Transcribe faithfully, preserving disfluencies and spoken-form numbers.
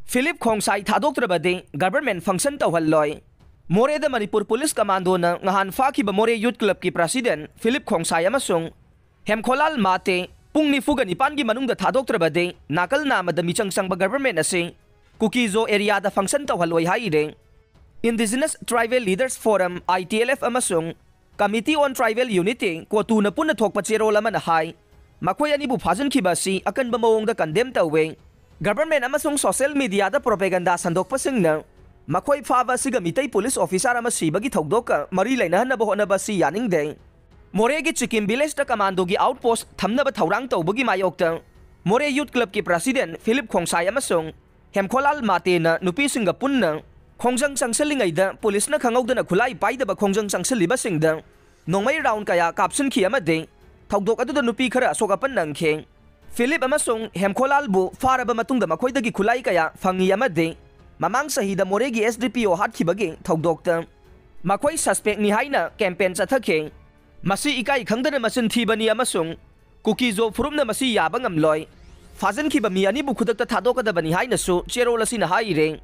Philip ꯈꯣꯡꯁꯥꯏ ꯊꯥꯗꯣꯛꯇ꯭ꯔꯕꯗꯤ government ꯐꯪꯁꯟ ꯇꯧꯍꯜꯂꯣꯏ꯫ ꯃꯣꯔꯦꯗ Manipur police ꯀꯃꯥꯟꯗꯣꯅ ꯉꯍꯥꯟ ꯐꯥꯈꯤꯕ ꯃꯣꯔꯦ ꯌꯨꯠ ꯀ꯭ꯂꯕꯀꯤ ꯄ꯭ꯔꯁꯤꯗꯦꯟ ꯐꯤꯂꯤꯞ ꯈꯣꯡꯁꯥꯏ ꯑꯃꯁꯨꯡ ꯍꯦꯝꯈꯣꯂꯥꯜ ꯃꯥꯇꯦ ꯄꯨꯡ ꯅꯤꯐꯨꯒ ꯅꯤꯄꯥꯟꯒꯤ ꯃꯅꯨꯡꯗ ꯊꯥꯗꯣꯛꯇ꯭ꯔꯕꯗꯤ ꯅꯥꯀꯜ ꯅꯥꯝꯃꯗ ꯃꯤꯆꯪ ꯆꯪꯕ ꯒꯚꯔꯟꯃꯦꯟ ꯑꯁꯤ ꯀꯨꯀꯤꯖꯣ ꯑꯦꯔꯤꯌꯥꯗ ꯐꯪꯁꯟ ꯇꯧꯍꯜꯂꯣꯏ ꯍꯥꯏꯔꯦ꯫ Indigenous Tribal Leaders Forum, I T L F, ꯑꯃꯁꯨꯡ Committee on Tribal Unity, ꯀꯣꯇꯨꯅ ꯄꯨꯟꯅ ꯊꯣꯛꯄ ꯆꯦꯔꯣꯜ ꯑꯃꯅ ꯍꯥꯏ, ꯃꯈꯣꯏ ꯑꯅꯤꯕꯨ ꯐꯥꯖꯤꯟꯈꯤꯕ ꯑꯁꯤ ꯑꯀꯟꯕ ꯃꯑꯣꯡꯗ ꯀꯟꯗꯦꯝ ꯇꯧꯋꯦ꯫ ꯒꯚꯔꯟꯃꯦꯟ ꯑꯃꯁꯨꯡ ꯁꯣꯁꯤꯌꯦꯜ ꯃꯤꯗꯤꯌꯥꯗ ꯄ꯭ꯔꯣꯄꯦꯒꯟꯗꯥ ꯁꯟꯗꯣꯛꯄꯁꯤꯡꯅ ꯃꯈꯣꯏ ꯐꯥꯕ ꯑꯁꯤꯒ ꯃꯤꯇꯩ ꯄꯨꯂꯤꯁ ꯑꯣꯐꯤꯁꯥꯔ ꯑꯃ ꯁꯤꯕꯒꯤ ꯊꯧꯗꯣꯛꯀ ꯃꯔꯤ ꯂꯩꯅꯍꯟꯅꯕ ꯍꯣꯠꯅꯕ ꯑꯁꯤ ꯌꯥꯅꯤꯡꯗꯦ꯫ ꯃꯣꯔꯦꯒꯤ ꯆꯤꯀꯤꯝ ꯚꯤꯂꯦꯖꯇ ꯀꯃꯥꯟꯗꯣꯒꯤ ꯑꯥꯎꯠꯄꯣꯁ ꯊꯝꯅꯕ ꯊꯧꯔꯥꯡ ꯇꯧꯕꯒꯤ ꯃꯥꯌꯣꯛꯇ ꯃꯣꯔꯦ ꯌꯨꯠ ꯀ꯭ꯂꯕꯀꯤ ꯄ꯭ꯔꯁꯤꯗꯦꯟ ꯐꯤꯂꯤꯞ ꯈꯣꯡꯁꯥꯏ ꯑꯃꯁꯨꯡ ꯍꯦꯝꯈꯣꯂꯥꯜ ꯃꯥꯇꯦꯅ ꯅꯨꯄꯤꯁꯤꯡꯒ ꯄꯨꯟꯅ ꯈꯣꯡꯖꯪ ꯆꯪꯁꯤꯜꯂꯤꯉꯩꯗ ꯄꯨꯂꯤꯁꯅ ꯈꯪꯍꯧꯗꯅ ꯈꯨꯠꯂꯥꯏ ꯄꯥꯏꯗꯕ ꯈꯣꯡꯖꯪ ꯆꯪꯁꯤꯜꯂꯤꯕꯁꯤꯡꯗ ꯅꯣꯡꯃꯩ ꯔꯥꯎꯟ ꯀꯌꯥ ꯀꯥꯞꯁꯤꯟꯈꯤ ꯑꯃꯗꯤ ꯊꯧꯗꯣꯛ ꯑꯗꯨꯗ ꯅꯨꯄꯤ ꯈꯔ ꯑꯁꯣꯛ ꯑꯄꯟ ꯅꯪꯈꯤ꯫ ꯐꯤꯂꯤꯞ ꯑꯃꯁꯨꯡ ꯍꯦꯝꯈꯣꯂꯥꯜꯕꯨ ꯐꯥꯔꯕ ꯃꯇꯨꯡꯗ ꯃꯈꯣꯏꯗꯒꯤ ꯈꯨꯠꯂꯥꯏ ꯀꯌꯥ ꯐꯪꯉꯤ ꯑꯃꯗꯤ ꯃꯃꯥꯡ ꯆꯍꯤꯗ ꯃꯣꯔꯦꯒꯤ S D P O ꯍꯥꯠꯈꯤꯕꯒꯤ ꯊꯧꯗꯣꯛꯇ ꯃꯈꯣꯏ ꯁꯁꯄꯦꯛꯅꯤ ꯍꯥꯏꯅ ꯀꯦꯝꯄꯦꯟ ꯆꯠꯊꯈꯤ꯫ ꯃꯁꯤ ꯏꯀꯥꯏ ꯈꯪꯗꯅ ꯃꯆꯤꯟ ꯊꯤꯕꯅꯤ ꯑꯃꯁꯨꯡ ꯀꯨꯀꯤꯖꯣ ꯐꯨꯔꯨꯞꯅ ꯃꯁꯤ ꯌꯥꯕ ꯉꯝꯂꯣꯏ꯫ ꯐꯥꯖꯤꯟꯈꯤꯕ ꯃꯤ ꯑꯅꯤꯕꯨ ꯈꯨꯗꯛꯇ ꯊꯥꯗꯣꯛꯀꯗꯕꯅꯤ ꯍꯥꯏꯅꯁꯨ ꯆꯦꯔꯣꯜ ꯑꯁꯤꯅ ꯍꯥꯏꯔꯦ꯫